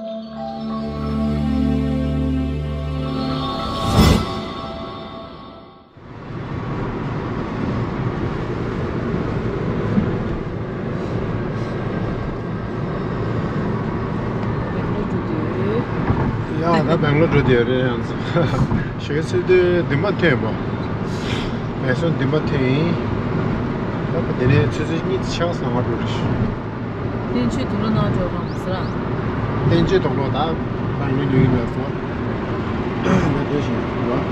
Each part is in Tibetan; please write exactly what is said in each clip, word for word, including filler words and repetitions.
ཡ་ད་སྦེང་ལོར་འགྲོ་བསྡད་ཡོད་རེད། ཡང་ཞོགས་ཀས་ཚོད་ལྟའི་འདུན་པ་ཐོན་པ། མལ་གསོ་འདུན་པ་ཐོན་ཡིན། ད་དེ་ནས་ཆུ་ཚོད་གཉིས་ཕྱེད་ཀ་ཙམ་ལ་ང་འགྲོ་རེད། བསྟན་ཆོས་དུག་ལོག་ནང་འཇོག་གམ་ཟེར། བསྟན་ཆོས་དུག་ལོག་ད་རང་ལུས་ཉུང་ཡིན་པ་སོང་། ང་འགྲོ་བཞིན་ཡོད།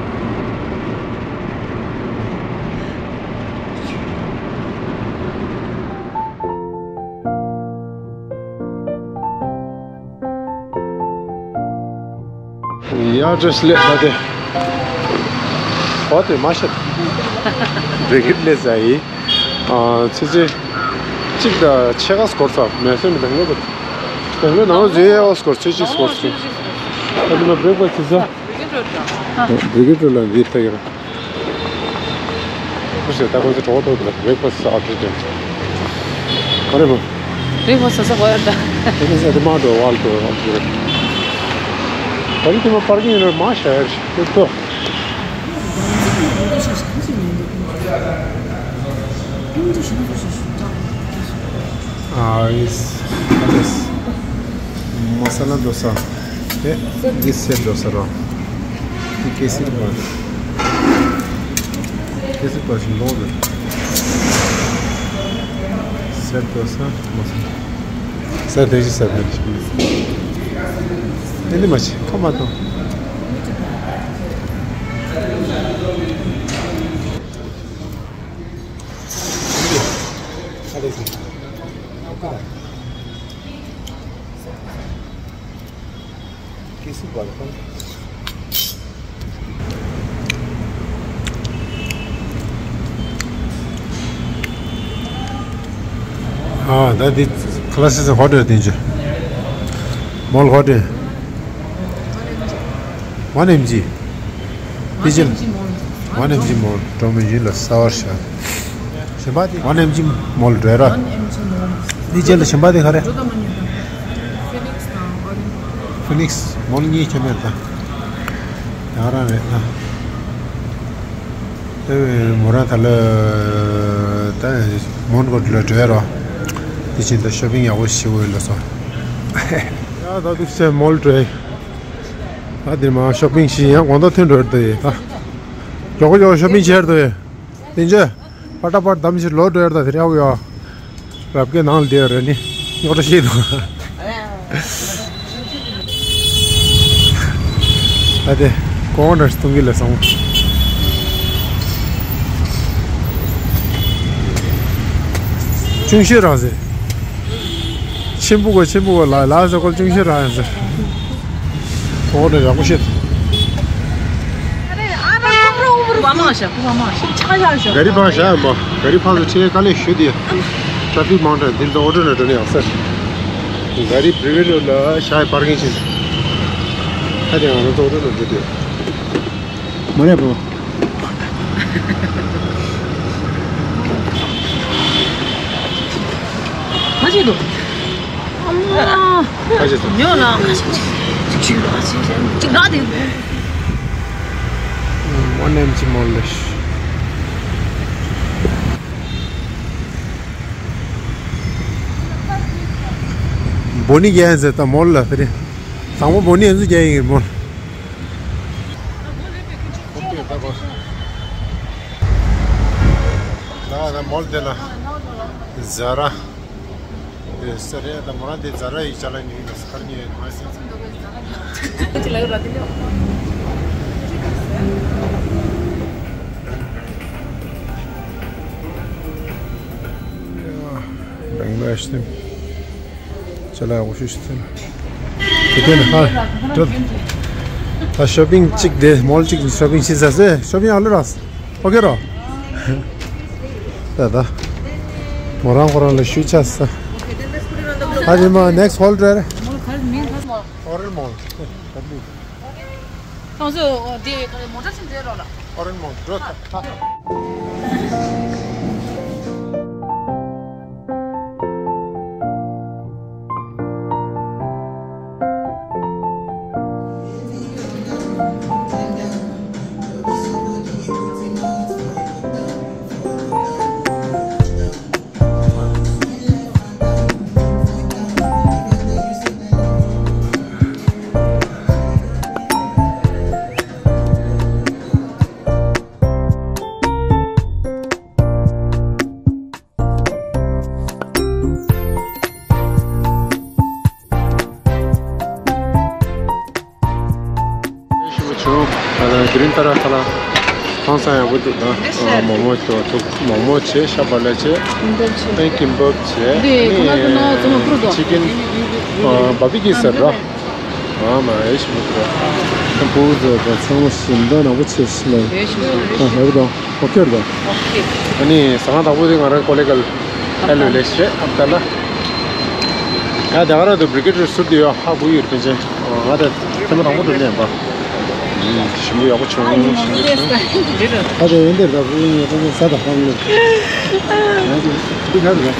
ཡ་བཀྲ་ཤིས་བདེ་ལེགས། ད་དེ་འོ་དེ་མ་ཤེས། བི་གིར་ལས་ཟ་ཡི། ཨ་ཚེ་ཚེ་གཅིག་དང་ཕྱེད་ཀ་སྐོར་ཚ་མེ་སོན་ནི་སྦེང་ལོར་དུ། སྦེང་ལོར་ནང་ལོ་ཟེ་ཨོ་སྐོར་ཚེ་གཅིག་སྐོར་ཚེ། ཨ་དེ་ན་བི་རེག་ཕ་སི་ཟ། བི་གིར་ལ་འདི་ལྟ་ཡོད། ཁུ་སེ་ད་ཁོ་ཚོ་གྲོགས་ཐོག་ཏུ་བི་རེག་ཕ་སི་ཨོ་ཌར་དེ། ག་རེ་བ། བི་རེག་ཕ་སི་ཟ་གོ་ཡ་ད། ཁོ་ཚོ་ཟ་དེ་མ་འགྲོ་བ་ལ་འགྲོ་བ་འགྲོ། ག་རེ་དེ་མ་པར་ཀིང་ཡོད་ན་མ་ཤར་ཤི་ཏོ། ཨ་ཨིས་ཨ་ཨིས་མ་ས་ལ་དོ་ས། ཨེ་འདི་སེར་དོ་ས་རོ། འདི་ཀེ་སིར་བ། ཀེ་སིར་བ་ཞིག་ལོག་རེད། སེར་དོ་ས་མ་ས། སེར་དེ་ཞིག་སེར་དེ་ཞིག་ཨེ་འདི་མ་ཆེ་ཁ་མ་གཏོང་། ཨ་ད་འདི་ཁ་ལ་སི་སི་ཧོ་ཊེལ་དེ་ཅི་མོལ་ཧོ་ཊེལ། ཝན་ཨེམ་ཇི། པི་ཇི་ལ། ཝན་ཨེམ་ཇི་མོལ་འགྲོ་མི་ཡུལ་ལ་ས་བར་ཤ། གཞན་པ་དེ་ཝན་ཨེམ་ཇི་མོལ་འགྲོ་ར། པི་ཇི་ལ་གཞན་པ་དེ་ག་རེ། ཕི་ནིག་སི་མོལ་གཉིས་ཁྱད་མེད་ད། ཡང་རང་རེད་ད། ཨེ་མོ་རང་ད་ལ་ད་མོན་གྷོ་ལ་འགྲོ་ར། དེ་བཞིན་ད་ཤོ་པིང་ཡག་པོ་ཞིག་འོས་ལ་སོང་། ཡ་ད་འདུག་སེ་མོལ་འགྲོ། ད་འདིར་མ་ཤོ་པིང་ཞིག་ཡང་དགོང་དག་ཐོན་འགྲོ་ཡོད་དེ་ད། མགྱོགས་པོ་མགྱོགས་པོ་ཤོ་པིང་བྱས་འགྲོ་ཡོད། དེ་འཇོ། པ་ཊ་པ་ཊ་དམ་ཞིག་ལོ་འགྲོ་ཡོད་ད་དེ་རེད་ཡ། རབ་ཀའི་ནང་ལ་བསྡད་ཡོད་རེད་ནི། རྙོག་དྲ་ཤེས་འདུག་ད་དེ་གོང་འདྲ་ཞིག་གཏོང་གི་ལ་སོང་། ཅུང་ཤོས་རང་ཟེར། ཆེན་པོ་གོ་ཆེན་པོ་གོ་ལ་ལ་ཟེར་ཁོ་ཅུང་ཤོས་རང་ཡང་ཟེར། གོང་འདྲ་ཡག་པོ་ཤེས། ག་རི་ཕང་བཞག་མ། ག་རི་ཕང་སུ་ཆེ་དཀའ་ལས་ཞུ་དེ། ཊ་ཕིག་མང་དྲགས་འདི་ལ་ཨོ་ཊོ་ན་འགྲོ་ནས་ཡག་ས། ག་རི་བི་རི་རོ་ལ་ཤའི་པར་ཀིང་ཕྱིན། ད་དེ་ང་རང་ཚོ་ཨོ་ཊོ་ན་འགྲོ་དུས། མ་རེད་པོ། ཁ་ཆེ་འདུག་ཨ་མ། ཁ་ཆེ་འདུག་ཉོ་ན། ཅིག་རག་དེ། ཝན་ཨེམ་ཇི་མོལ་ལ། བོ་ནི་རྒྱན་ཟེར་ད་མོལ་ལ་དེ་རེད། དང་པོ་བོ་ནི་ཨེམ་ཇི་རྒྱན་ཡིན་མོལ། ལ་ལ་མོལ་དེ་ལ་ཟ་ར། དེ་ས་རེད་ད་མོ་རང་དེ་ཟ་ར་ཡི་ཅ་ལག་ཉོས་ཡིན་ལ་ཁར་ཉོས་ཡིན་མ་ཟད། ལེགས་ལ་ཤི། ཅ་ལག་འོ་ཤུ་ཤི་ཚུན། དེ་དེ་ནི་ཧ། འགྲོ། ད་ཤོ་པིང་གཅིག་དེ་མོལ་གཅིག་ཤོ་པིང་ཤི་ཟ་སེ་ཤོ་པིང་ཨ་ལུ་ར། ཨོ་ཁེ་རོ། ད་ད། མོ་རང་ཁོ་རང་ལ་ཤུ་ཆ་ས། ཨ་རི་མ་next hall འགྲོ་རེད། ཨོ་རེལ་མོལ། ཁོང་ཚོས་དེ་མོ་ཊ་ཕྱིན་འདྲེ་རོགས་ལ། ཨོ་རེལ་མོལ་འགྲོ་ཐ་ཐ། ཞུ་བ་བྱུང་། ཨ་ནི་དེ་རིང་ཏཱ་ར་ཐ་ལ་ཧང་སང་ཡག་པོ་འདུག་ད། ཨ་མོག་མོག་དང་ཐུག་མོག་མོག་བྱས། ཤ་བག་ལེབ་བྱས། ཨ་ནི་ཀིམ་པབ་བྱས། ཨ་ནི་ཅི་ཀིན་བྷར་བི་ཀིའུ་ཟེར་ར། ཨ་མ་ཨེ་ཞིམ་པོ་འདུག་ར། ཕྲུ་གུ་ཚོ་ད་ཚང་མ་ཞིམ་མདོག་ནག་པོ་བྱས་ཤིག་ལ། ཨ་ཧེ་བུ་དང་ཨོ་ཁེ་རེད་ད། ཨ་ནི་ཟ་ཁང་དང་པོ་དེ་ང་རང་ཀོ་ལེ་གལ་ཨེ་ལོ་ལེ་ཤེ་ཨབ་ད་ལ། ཨ་དེ་ག་ར་དུ་བི་རི་གེ་ཊར་ཟུར་དུ་ཡོད། ཧ་གོ་ཡོད་ཕན་ཆེན། ང་ད་ཐེངས་མ་དང་པོ་འགྲོ་ནས་པ། ཞིམ་པོ་ཡག་པོ་བྱུང་། ཞིམ་པོ་བྱུང་། ཨ་དེ་ཡིན་དེ་ད་བུ་ཡིན་ཡོད་ཟ་ད་ཧང་ལེ། ང་ཚོ་འདི་ག་རེད།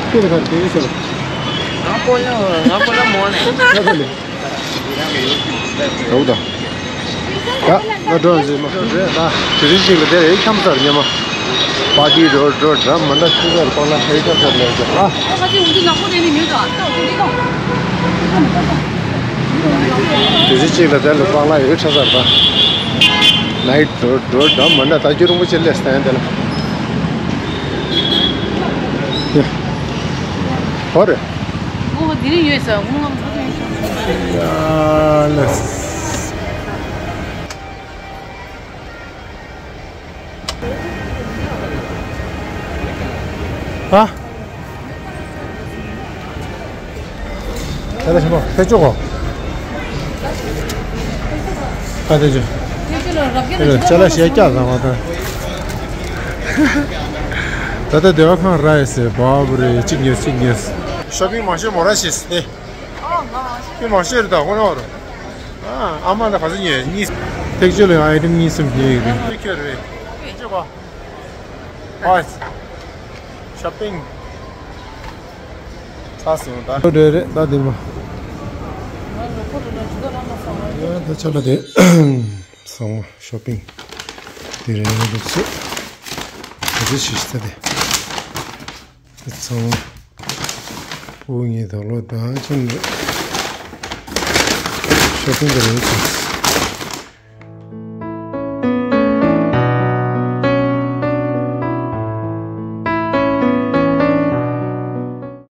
ཁྱེད་ལ་ག་རེ་དེ་ཡིན་ཟེར། ང་སྤོ་ལོ་ང་སྤོ་ལོ་མོ་ནས། ཁ་ཁ་ལེ། རོགས་དང་། ད་ང་འགྲོ་ཟིན་མ་རེད་ད། དེ་རིང་གཅིག་ལ་དེ་རེད་འཁྱམ་ཚར་ཉི་མ། པར་ཊི་འགྲོ་འགྲོ་འདྲ་མི་འདྲ་ཆུ་ཚོད་སྤང་ལ་ཧེ་འཁྱམ་ཚར་ལས་ཀྱང་ཨ། དེ་རིང་གཅིག་ལ་དེ་ལ་སྤང་ལ་ཡོད་ཆ་ཚར་ད། ནའིཊ་འགྲོ་འགྲོ་འདྲ་མི་འདྲ་ད་རྒྱུ་རིང་པོ་ཅིག་སླེབས་སྟེ་དེ་ལ། ཧོ་རེད། ཨོ་དེ་རིང་ཡོད་ས་ངོ་ང་ཚོ་ཡོད་ས། ཡ་ལ། ཨ། ད་ལ་ཞིམ་པོ་ཕེ་ཅོག་གོ། ཨ་དེ་ཅོ། ཅ་ལ་ཞེ་སྐྱག་ཟ་བ་ད། ད་ལྟ་སྡེ་བ་ཁང་ར་ཡེ་སེ་བབ་རེ་གཅིག་ཉོས་གཅིག་ཉོས། ཤོ་པིང་མང་ཤོས་མོ་ར་ཤེས་ཨེ། ཨོ་མ་མང་ཤོས། ཨེ་མང་ཤོས་རེད་ད་ཁོ་ན་བར། ཨ་ཨ་མ་ད་ག་ཚོད་ཉོས་གཉིས། ཐེག་ཆོས་ལ་ཡང་ཨའི་ཊེམ་གཉིས་གསུམ་ཉོས་ཡོད་རེད། ཁྱོད་རེད། ཅོ་གོ། ཨ། ཤོ་པིང་། ཚར་སོང་ད། ཁོ་འདྲ་རེད་ད་དེ་མ། ད་ཆ་ལ་དེ། ཚང་མ་ཤོ་པིང་། དེ་རེད་འདུག་སེ། ད་དེ་ཞིག་ད་དེ། དེ་ཚང་མ། དབུ་ཉིད་དང་ལོ་ད་ཅན་རེད། ཤོ་པིང་དེ་རེད་ཚང་།